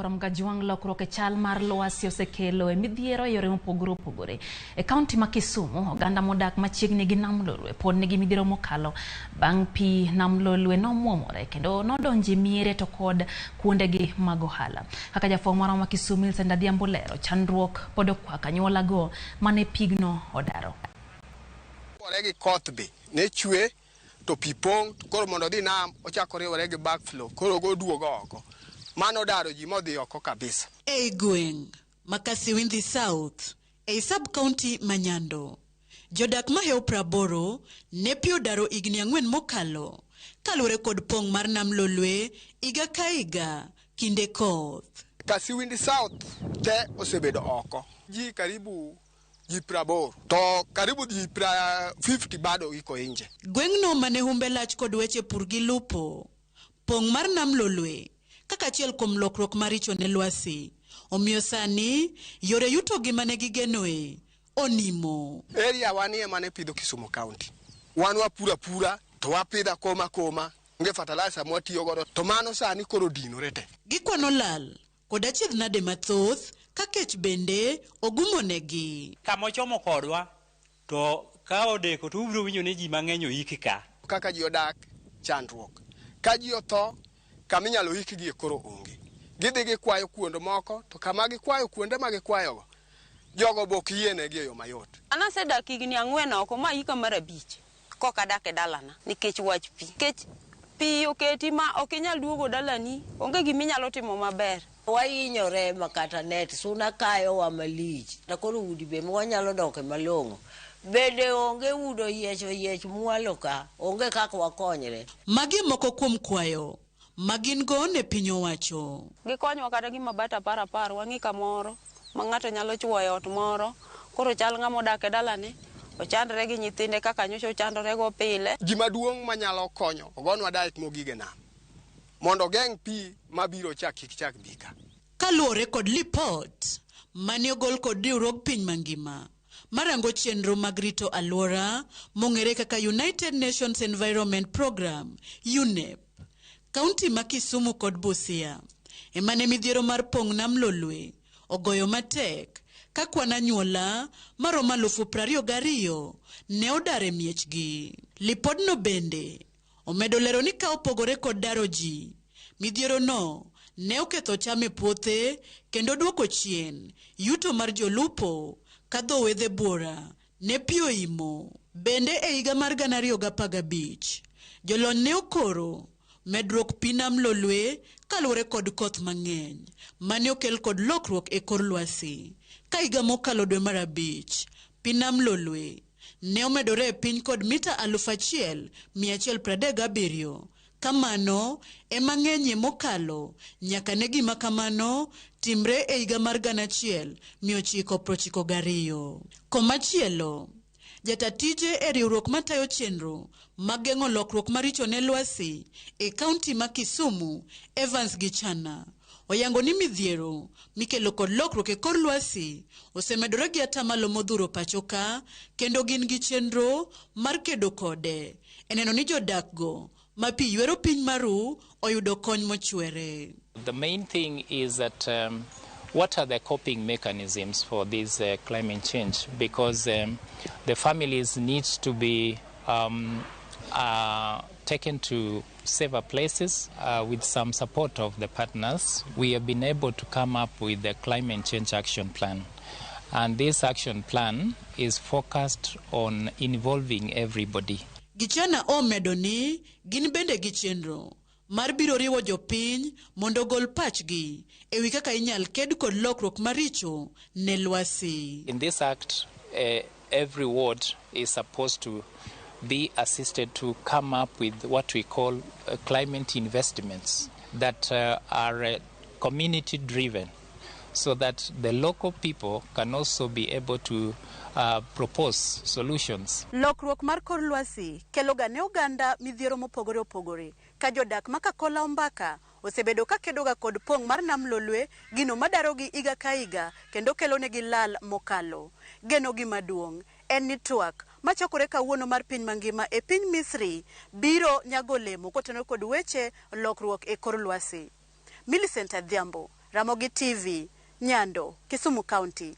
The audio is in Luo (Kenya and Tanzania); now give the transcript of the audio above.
Nyakwar Mgajwang' lokruok e chal mar lwasi osekelo e midhiero e yore mopogore opogore. E kaunti ma Kisumu, oganda modak machiegni gi nam Lolwe pod nigi midhiero mokalo bang' pi nam Lolwe nomwomore kendo nodonjo e miere to kod kuondegi mag ohala. Kaka jafwambo marwa ma Kisumu Millicent Adhiambo lero, chandruok pod okwako anyuolago mane pigno odaro. Riwore gi koth be ne chwe to pi pong' koro mondo odhi nam ochako riwore gi backflow koro oduogo oko. Mano odaro ji modhi oko kabisa. Ei gweng' ma Kasiwinthi South ei sub-county ma Nyando, jodak mahewo 80 ne pi odaro higni 4 mokalo kaluwore kod pong' mar nam Lolwe higa ka higa kinde koth. Kasiwindi South te osebedo oko. Ji karibu ji 80 to karibu ji 50 bado iko nje. Gweng'no mane humbe lach kod weche pur gi lupo, pong' mar nam Lolwe kaka achiel kuom lokruok maricho ne lwasi, omiyo sani yore yuto gi mane gigenoe onimo. Area wanie mane pidho Kisumu County. Wan wapuro apura to wapidho akoma akoma, onge fertilizer mwatiyo godo to mano sani koro dinore te. Gikwano lal kod achiedh nade mathoth ka kech bende ogumonegi. Kama ochomo kodwa to ka odeko to ubiro winjo ni ji mang'eny oiki ka. Kaka ji odak, chandruok. Ka ji otho, kama inyalo ikgie koro onge. Gidhi gikwayo kuond moko to kama gikwayo kuonde ma gikwayogo, jogo be ok yienegi e yo mayot. An asedak higni 4 oko ma hika mar 5 kok adak e dalana nikech wach pi. Nikech pi oketi ma ok inyal duogo dalani, onge gima inyalo timo maber. Wahinyore ma kata net suna kayowa malich. To koro udi be mwanyalo doke malong'o. Bende onge udo yiech oyiech mwalo ka, onge kaka wakonyre. Magi moko kuom kwayo ma gin go ne piny owacho. Gikonywa kata gi mabati 10 10, wang'i kamoro ma ng'ato nyalo chuoyo e ot moro. Koro chal ng'ama odak e dalani, ochandre gi nyithinde kaka nyocha ochandore go pile. Gima duong' manyalo konyo ogonwa dike mogik e nam mondo ogeng' pi mabiro cha kik chak bi ka. Kaluwore kod lipot mane ogol kod riwruog piny mangima marango chenro mag rito alwora mong'ere kaka United Nations Environment Programme UNEP, kaunti ma Kisumu kod Busia emane midhiero mar pong' nam Lolwe ogoyo matek ka kwan anyuola maromo 22,000 ne odar e miechgi. Lipodno bende omedo lero ni ka opogore kod daro ji, midhiero no ne oketho cham e puothe kendo duoko chien yuto mar jolupo ka dho wedhe buora ne pi oimo. Bende e higa mar 2015, jolony ne okoro medruok pi nam Lolwe kaluwore kod koth mang'eny mane okel kod lokruok e kor lwasi. Ka higa mokalo dwe mar 5, pi nam Lolwe ne omedore e piny kod mita 1137, kamano ema ng'enyie mokalo nyaka ne gima kamano timre e higa mar 1992. Komachielo, jata tije e riwruok matayo chenro mag geng'o lokruok maricho ne lwasi e kaunti ma Kisumu, Evans Gichana, oyango ni midhiero mikelo kod lokruok e kor lwasi osemedore gi atamalo modhuro pacho ka kendo gin gi chenro mar kedo kode e neno ni jodak go ma pi ywero piny maru oyudo kony mochwere. The main thing is that what are the coping mechanisms for this climate change? Because the families need to be taken to safer places with some support of the partners. We have been able to come up with the climate change action plan. And this action plan is focused on involving everybody. Gichana omedo ni gin bende gi chenro mar biro riwo jopiny mondo ogol pachgi e wi kaka inyal ked kod lokruok maricho ne lwasi. In this act, every ward is supposed to be assisted to come up with what we call climate investments that are community driven, so that the local people can also be able to propose solutions. Lokruok mar kor lwasi kelo ga ne oganda midhiero mopogore opogore ka jodak ma Kakola Ombaka osebedo ka kedoga kod pong' mar nam Lolwe, gino madarogi higa ka higa kendo kelonegi lal mokalo. Genogi maduong' en ni twak machakore kawuono mar piny mangima e piny Misri biro nyago olemo kotenore kod weche lokruok e kor lwasi. Millicent Adhiambo, Ramogi TV, Nyando, Kisumu County.